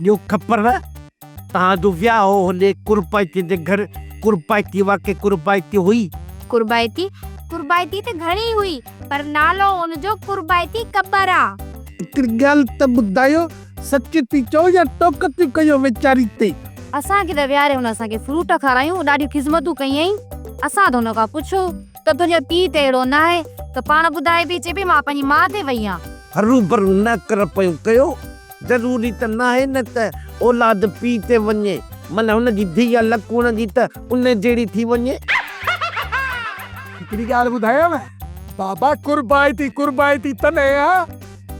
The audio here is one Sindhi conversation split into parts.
ڏيو کپر توهان جو وياهه هو هوڏي قربائتي جي گهر، قربائتي واقعي قربائتي هئي؟ قربائتي؟ قربائتي ته گهڻي هئي پر نالو ان جو قربائتي ڪٻر آ. هڪڙي ڳالهه ته ٻڌايو، سچ ٿي چئو يا ٽوڪ ٿيون ڪيو ويچاري تي؟ اسان کي ته ويهاري هن اسان کي فروٽ کارايون، ڏاڍيون خذمتون ڪيائين. اسان ته هن کان پڇيو ته تنهنجو پيء ته اهڙو ناهي ته پاڻ ٻڌائي پئي، چئي پئي مان پنهنجي ماء تي وئي آن. هروڀرو نه ڪر پيون ڪيو. ضروري ته ناهي نه ته اولاد پيء تي وڃي، معنيٰ هن جي ڌيء لڪوڻ جي ته ان جهڙي ٿي وڃي. هڪڙي ڳالهه ٻڌايانء بابا قربائتي قربائتي تڏهن آ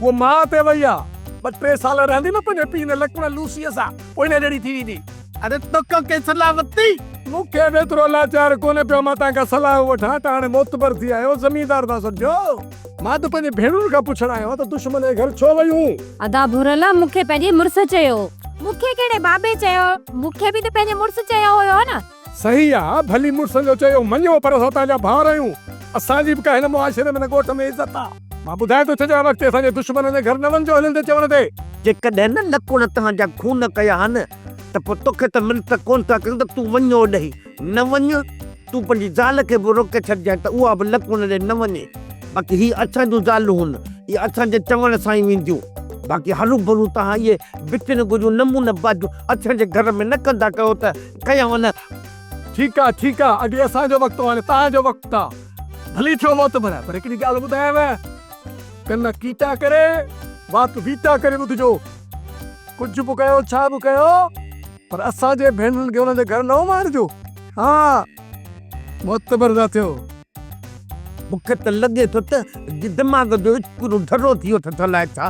هوء ماء تي وئي آ. ٻه ٽي سال رهندي نه پنهنجي پيء نه لڪوڻ لوسيء سان پوء هن جهڙي ٿي ويندي. اڙي توکان ڪنهن صلاح ورتي؟ مون کي به ايترو لاچار ڪونه پيو مان توهان کان صلاحون وٺان، توهان هاڻي معتبر ٿي آهيو، زميندار ٿا سڏجو. مان ته پنهنجي ڀيڻن کان پڇڻ آيو آهيان ته دشمن جي گهر ڇو ويون؟ ادا ڀورل، مون کي پنهنجي مڙس چيو. مون کي ڪهڙي بابي چيو؟ مون کي به ته پنهنجي مڙس چيو هيو نه. صحيح آ، ڀلي مڙسن جو چيو مڃو پر اسان توهان جا ڀائر آهيون، اسان جي به ڪا هن معاشري ۾ نه ڳوٺ ۾ عزت آ. مان ٻڌائي ٿو ڇڏيان وقتي اسان جي دشمنن جي گهر نه وڃجو هنن جي چوڻ تي. جيڪڏهن نه لڪوڻ توهان جا خون ڪيا ها نه ته پوء توکي ته منٿ ڪونه ٿا ڪريون ته تون وڃ اوڏهين. نه وڃ، تون پنهنجي زال کي به روڪي ڇڏجانء ته اها به لڪوڻ ڏي نه وڃي. باقي هي اسان جون زالون هن، اهي اسان جي چوڻ سان ئي وينديون. باقي هروڀرو توهان اهي بتين گذيون نمونه بازيون اسان جي گهر ۾ نه ڪندا ڪيو ته ڪيانء نه. ٺيڪ آ، ٺيڪ آ، اڳي اسان جو وقت هو، هاڻي توهان جو وقت آ. ڀلي ٿيو معتبر، پر هڪڙي ڳالهه ٻڌايانء، ڪن ڪيٽا ڪري، وات ويٽا ڪري ٻڌجو. ڪجهه به ڪيو، ڇا به ڪيو، پر اسان جي ڀينرن کي انهن جي گهر نه اماڻجو. ها، معتبر نه ٿيو. مون کي ته لڳي ٿو ته دماغ جو اسڪرو ڍرو ٿي ويو اٿس الائي ڇا.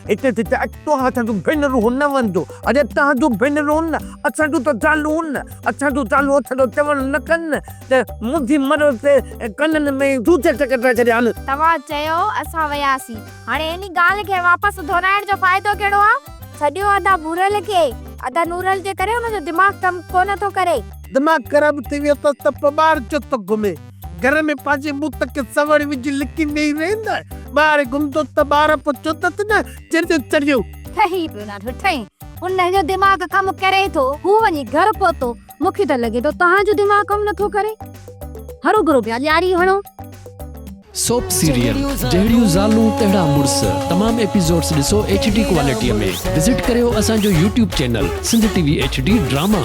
هتي ٿي چئي توهان اسان جون ڀينرون هن نه وڃجو. اڙي توهان جون ڀينرون هن، اسان جون ته زالون هن. اسان جون زالون اسان جو چوڻ نه ڪن ته منهنجي مرض تي ڪنن ۾ جوتي ٽڪرائي ڇڏيان. توهان چيو اسان وياسين. هاڻي انهي ڳالهه کي واپس دهرائڻ جو فائدو ڪهڙو آ؟ ڇڏيو ادا ڀورل کي. ادا نورل جي ڪري هن جو دماغ ڪم ڪونه ٿو ڪري. دماغ خراب ٿي ويو اٿس ته پوء ٻاهر ڇو ٿو گهمي؟ گهر ۾ پنهنجي منهن کي سوڙ وجهي لڪي ويهي رهي نه. ٻاهر گهمندو ته ٻار پوء چوندس نه چريو چريو. ٺهي پيو ڏاڍو ٺهي. ان جو دماغ ڪم ڪري ٿو. هو وڃي گهر پهتو. مون کي ته لڳي ٿو توهان جو دماغ ڪم نٿو ڪري. هروڀرو پيا ڄاري هڻو. سوپ سيريل جهڙيون زالون تهڙا مڙس تمام ايپيسوڊس ڏسو ايڇ ڊي ڪوالٽي ۾ وزٽ ڪريو اسان جو YouTube channel Sindh T V H D drama.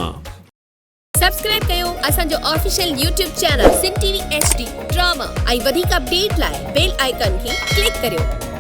Subscribe ڪيو اسان جو official YouTube channel Sindh T V H D drama ۽ وڌيڪ اپڊيٽ لاء بيل آئيڪان کي ڪلڪ ڪريو.